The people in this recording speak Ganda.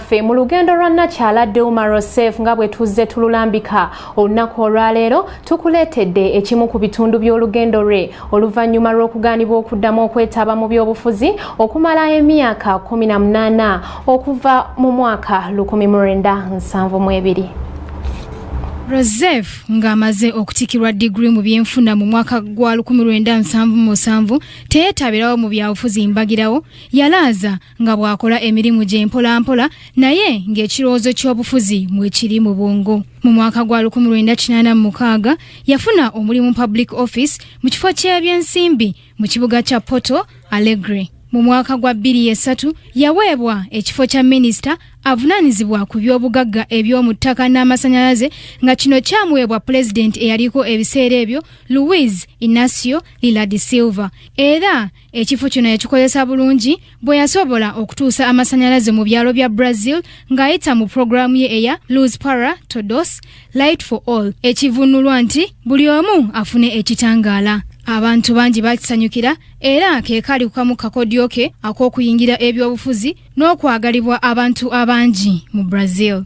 Naffe mu lugendo lwa Nakyala Dilma Rousseff nga bwe tuzze tululambika, olunaku olwaleero tukuleetedde ekimu ku bitundu by'olugendo lwe oluvannyuma lw'okugaanibwa okuddamu okwetaba mu by'obufuzi okumala emyaka 18 okuva mu mwaka 1972. Rousseff ng'amaze okutikirwa diguli mu byenfuna mu mwaka gwa 1977 teyeetabirawo mu byabufuzi mbagirawo. Yalaaza nga bw'akola emirimu gye mpolampola, naye ng'ekirowoozo ky'obufuzi mwekiri mu bwongo. Mu mwaka gwa 1986 yafuna omulimu public office mu kifo ky'ebyensimbi mu kibuga kya Porto Alegre. Mu mwaka gwa 2003 yaweebwa ekifo kya minisita avunaanyizibwa ku by'obugagga eby'omu ttaka n'amasannyalaze, nga kino kyamuweebwa pulezidenti eyaliko ebiseera ebyo, Luiz Inacio Lula da Silva. Era ekifo kino yakikozesa bulungi bwe yasobola okutuusa amasannyalaze mu byalo bya Brazil ng'ayita mu pulogulaamu ye eya Luz para Todos, Light for All, ekivunulwa nti buli omu afune ekitangaala. Abantu bangi bakisanyukira era ke kali kukamu kakodyo ke ak'okuyingira ebyobufuzi n'okwagalibwa abantu abangi mu Brazil.